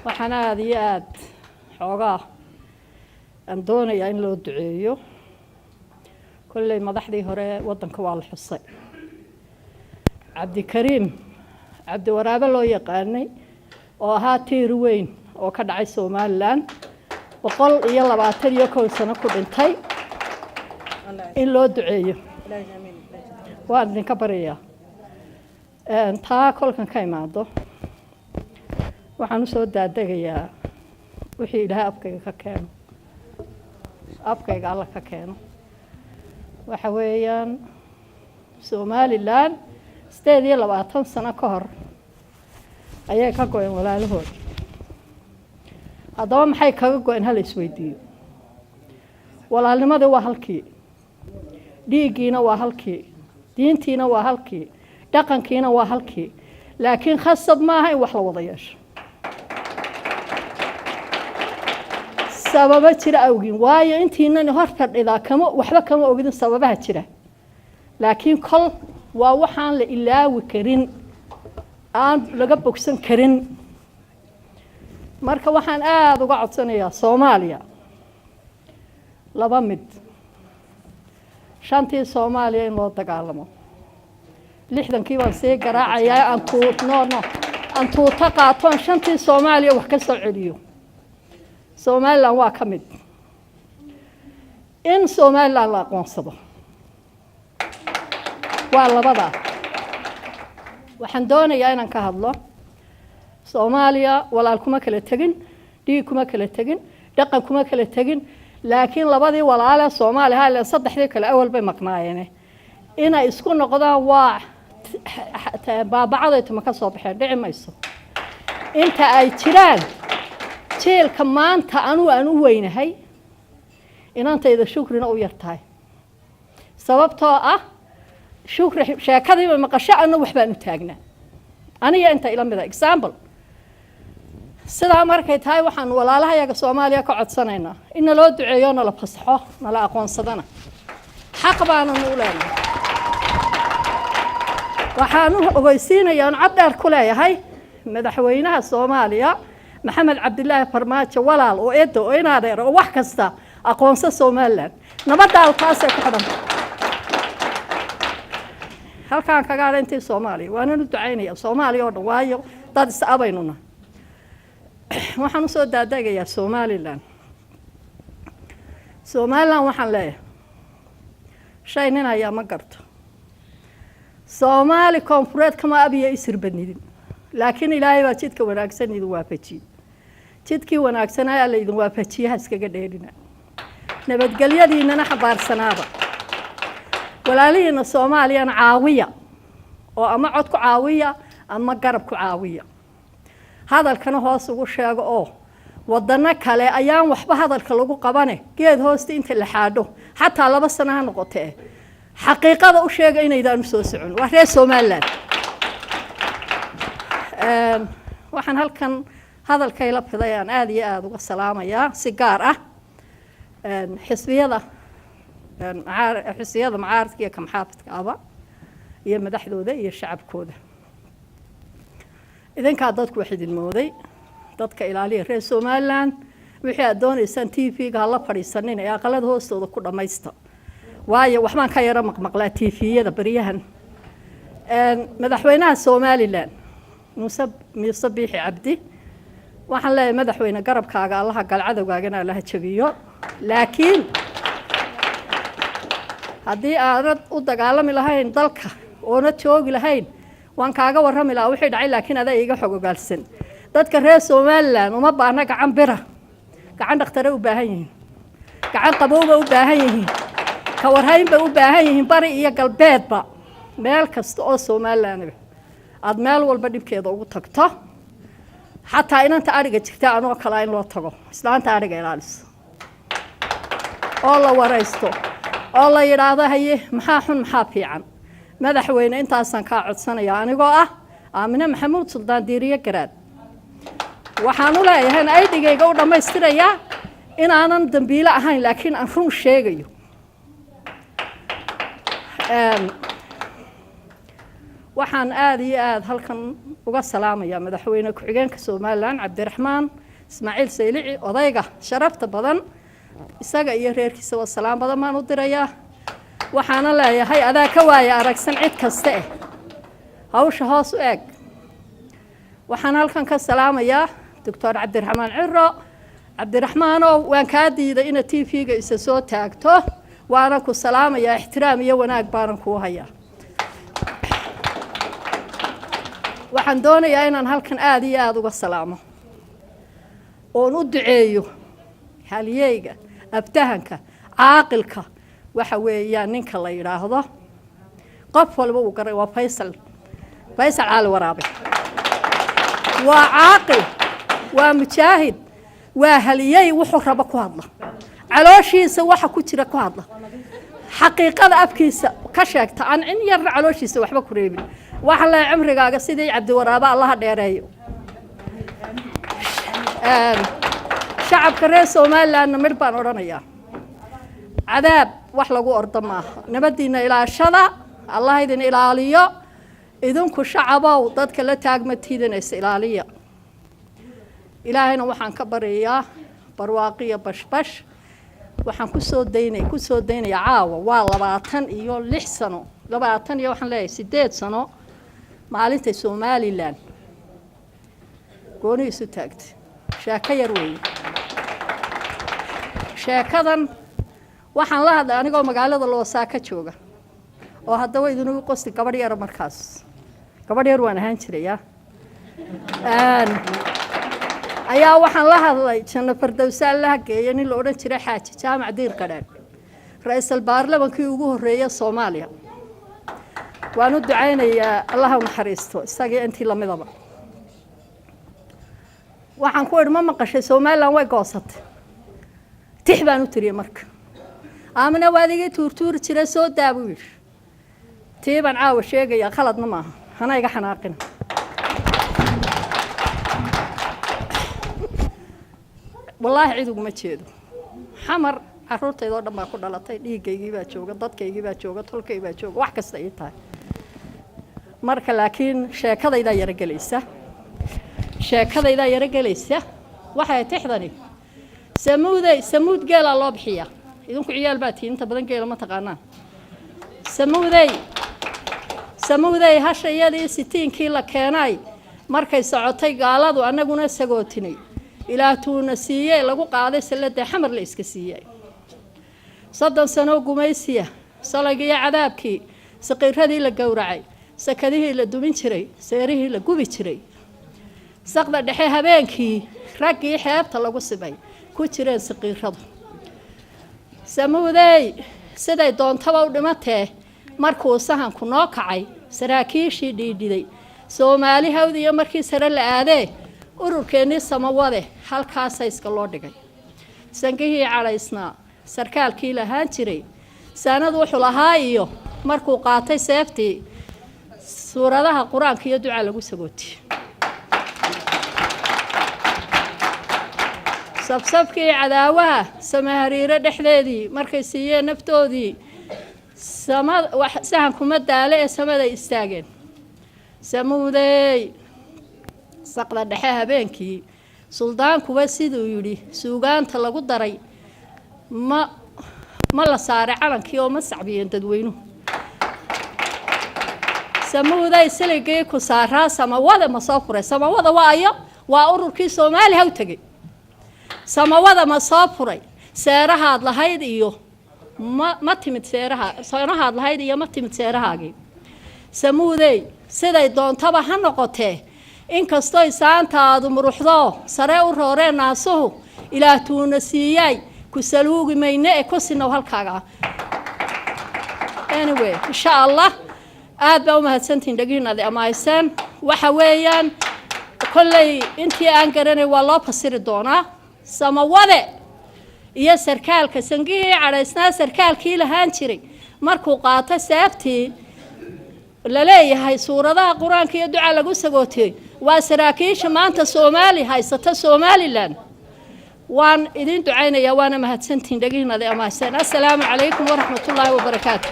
Waxaan aada iyo aada xoogaa aan doonayaa in loo duceeyo. Kolley madaxdii hore waddanka waa la xusay. Cabdikariim Cabdiwaraabe loo yaqaanay oo ahaa tiir weyn oo ka dhacay Somaliland, 121 sano ku dhintay, in loo duceeyo waan idinka baryayaa. Taa kolkan ka imaado, waxaan usoo daadegayaa wixii Ilaahay afkayga ka keeno, afkayga Alla ka keeno. Waxa weeyaan, Somaliland 28 sano ka hor ayay ka go-een walaalahood. Haddaba maxay kaga go-een? Hala isweydiiyo. Walaalnimadii waa halkii, dhiiggiina waa halkii, diintiina waa halkii, dhaqankiina waa halkii, laakiin khasab maaha in wax la wada yeesho sababo jira awgiin. Waayo, intiinani hor fadhidaa kama waxba kama ogdin sababaha jira, laakiin kol waa waxaan la ilaawi karin, aan laga bogsan karin. Marka waxaan aada uga codsanayaa Soomaaliya laba mid: shantii Soomaaliya in loo dagaalamo. 60-kii baan sii garaacayaa, aan tuu no no aan tuuto qaatoon shantii Soomaaliya wax ka soo celiyo. Somaliland waa ka mid. In Somaliland la aqoonsado waa labadaa. Waxaan doonayaa inaan ka hadlo Soomaaliya. Walaal kuma kala tegin, dhiig kuma kala tegin, dhaqan kuma kala tegin, laakiin labadii walaale Soomaaliya hale, saddexdii kale awal bay maqnaayeene, inay isku noqdaan waa baabacadaytuma ka soo baxeen. Dhici mayso inta ay jiraan jiilka maanta anugu aan u weynahay, inantayda Shukrina u yar tahay, sababtoo ah Shukri sheekadiiba maqasho, ana waxbaan u taagnaa, aniga inta ila mida. Example, sidaa markay tahay, waxaan walaalahayaga Soomaaliya ka codsanaynaa in naloo duceeyo, nala fasaxo, nala aqoonsadana xaq baananu u leenahay. Waxaan u ogeysiinayaa on cod dheer ku leeyahay madaxweynaha Soomaaliya Maxamed Cabdilaahi Farmaajo: walaal oo eedo oo inaadeer oo wax kasta, aqoonso Somaliland. Nabadda alkaasay ku xidhanta. Halkaan kaga hadha intii Soomaaliya, waanan u ducaynaya Soomaaliya oo dhan, waayo dad is abaynuna. Waxaan usoo daadaagayaa Somaliland. Somaliland waxaan leeyahay, shay nin ayaa ma garto. Soomaali koonfureed kama abiya isir badnidin, laakiin Ilaahay baa jidka wanaagsan idin waafajiyey. Jidkii wanaagsanaa la idin waafajiye, ha iskaga dheelina, nabadgelyadiinana xambaarsanaaba. Walaalihiina Soomaaliyana caawiya, oo ama cod ku caawiya ama garab ku caawiya, hadalkana hoos ugu sheego, oo wadano kale ayaan waxba hadalka lagu qabane, geed hoosta inta la xaadho, xataa 2 sano ha noqotee, xaqiiqada u sheega inaydaan u soo socon. Waa reer Somaliland. Waxaan halkan hadalkayla fiday aan aada iyo aada uga salaamayaa si gaar ah xisbiyada xisbiyada mucaaradka iyo kamxaafidka aba iyo madaxdooda iyo shacabkooda. Idinkaa dadku wax idin mooday. Dadka ilaaliya reer Somaliland. Wixii aad doonaysaan TV-ga hala fadhiisanin ee aqalada hoostooda ku dhammaysta, waayo waxbaan ka yaro maqmaqlaa TV-yada beryahan. Madaxweynaha Somaliland Muuse Biixi Cabdi waxaan leeyahay: madaxweyne, garabkaaga Allaha gal, cadowgaagana Allaha jabiyo. Laakiin haddii aanad u dagaalami lahayn dalka oona joogi lahayn, waan kaaga warrami lahaa wixii dhacay, laakiin adaa iiga xog ogaalsan. Dadka reer Somaliland uma baahna gacan bira, gacan dhakhtare u baahan yihiin, gacan qabowba u baahan yihiin, kawarhayn bay u baahan yihiin, bari iyo galbeedba, meel kasta oo Somalilandba aada meel walba dhibkeeda ugu tagto, xataa inanta adhiga jirta anoo kalaa in loo tago, islaanta adhiga ilaaliso oo la waraysto oo la yidhaahdo: "Haye, maxaa xun, maxaa fiican?" Madaxweyne, intaasaan kaa codsanaya anigoo ah Aamine Maxamuud Suldaan Diiriye Garaad. Waxaan u leeyahay aydhigayga u dhammaystirayaa inaanan dambiile ahayn, laakiin aan run sheegayo. Waxaan aada iyo aada halkan uga salaamayaa madaxweyne ku-xigeenka Somaliland, Cabdiraxmaan Ismaaciil Saylici, odayga sharafta badan. Isaga iyo reerkiisaba salaam badan baan u dirayaa. Waxaana leeyahay, adaa ka waaya aragsan cid kasta eh, hawsha hoos u eeg. Waxaan halkan ka salaamayaa Doctor Cabdiraxmaan Ciro. Cabdiraxmaanow, waan kaa diiday inaad TV-ga isa soo taagto, waana ku salaamayaa, ixtiraam iyo wanaag baanan kuu hayaa. Waxaan doonayaa inaan halkan aada iyo aada uga salaamo oon u duceeyo haliyeyga, abtahanka, caaqilka, waxa weeyaan ninka la yidhaahdo, qof walba uu garay, waa Faysal, Faysal Caali Waraabe. Waa caaqil, waa mujaahid, waa haliyey. Wuxuu rabo ku hadla, calooshiisa waxa ku jira ku hadla, xaqiiqada afkiisa ka sheegta, aan in yarna calooshiisa waxba ku reebin. Waxaan leeyahay, cimrigaaga sidii Cabdiwaraabe Allaha dheereeyo. Shacabka reer Somalilandna midh baan odhanayaa: cadaab wax lagu ordo maaha. Nabadiina ilaashada, Allah idin ilaaliyo. Idinku shacabow, dadka la taagmatiidanaysa ilaaliya. Ilaahayna waxaan ka baryayaa barwaaqiyo bashbash. Waxaan kusoo daynay, kusoo daynayaa caawa, waa 26 sano, labaatan iyo, waxaan leeyahay, 8 sano maalintay Somaliland gooni isu taagtay. Sheeko yar weeye sheekadan. Waxaan la hadlay anigoo magaalada Loosaa ka jooga, oo haddaba idinugu qosti, gabadh yara markaas, gabadh yar waan ahaan jiraya, ayaa waxaan la hadlay, Janno Fardowsa Allaha geeya, nin la odhan jiray Xaaji Jaamac Diir Qadhaadh, ra-iisul baarlamankii ugu horreeya Soomaaliya. Waan u ducaynayaa, Allaha u naxariisto isagii intii lamidaba. Waxaan ku idhi, "Ma maqashay Somaliland way goosatay?" Tix baan u tiriyey marka. "Aamina, waad igii tuurtuuri jira, soo daa," buu yidhi. Tii baan caawa sheegayaa, khaladna maaha, hana iga xanaaqina. Wallaahi cid uguma jeedo. Xamar caruurtaydoo dhan baa ku dhalatay, dhiiggaygii baa jooga, dadkaygii baa jooga, tolkay baa jooga, wax kasta ii tahay marka. Laakiin sheekadaydaa yaro gelaysa, sheekadaydaa yaro gelaysa. Waxay tixdani: Samuuday, samuud geelaa loo bixiyaa. Idinku ciyaal baa tihiin, inta badan geela ma taqaanaan. Samuuday, samuuday, hasha iyadii sitiinkii la keenay, markay socotay gaaladu annaguna sagootinay, Ilaah tuuna siiyey, lagu qaaday salladee, Xamar la iska siiyey. 30 sano gumaysiya, salagiiyo cadaabkii, saqiiradii la gowracay, sakadihii la dumin jiray, seerihii la gubi jiray, saqda dhexe habeenkii raggii xeebta lagu sibay ku jireen saqiiradu. Samuudey, siday doontaba u dhimatee, markuu sahanku noo kacay, saraakiishii dhiidhiday, Soomaali hawdiyo markii sare la aadee, ururkeennii samawade halkaasa iska loo dhigay. Sangihii cadhaysnaa, sarkaalkii lahaan jiray, saanad wuxuu lahaa iyo markuu qaatay seeftii, suuradaha qur-aanka iyo ducaa lagu sagootiyey. Sabsabkii cadaawaha, samahariiro dhexdeedii markay siiyeen naftoodii, sama sahankuma daale ee samaday istaageen. Samuudey, saqda dhexe habeenkii, suldaankuba siduu yidhi, suugaanta lagu daray, ma la saaray calankii oo ma sacbiyeen dadweynuhu? Samuuday, siligii ku saaraa samawada ma soo furay? Samawada waa ayo? Waa ururkii Soomaali haw tegey. Samawada ma soo furay? Seerahaad lahayd iyo ma timid seeraha, seerahaad lahayd iyo ma timid seerahaagii? Samuudey, siday doontaba ha noqotee, inkastoy saantaadu muruxdo, sare u rooreen naasuhu, Ilaah tuuna siiyay, ku saluugi mayne ee ku sinow halkaaga. Anyway, insha Allah, aad baa umahadsantihin dhegihiin amayseen. Waxa weeyaan, kolley intii aan garanay waa loo fasiri doonaa. Samawade iyo sarkaalka, sangihii cadhaysnaa, sarkaalkii lahaan jiray, markuu qaato seeftii, laleeyahay suuradaha qur-aanka iyo duca lagu sagootiyey, waa saraakiisha maanta Soomaali haysata, Somaliland. Waan idin ducaynayaa, waana mahadsantihin dhegihiin amayseen. Assalaamu calaykum waraxmatullaahi wabarakaatu.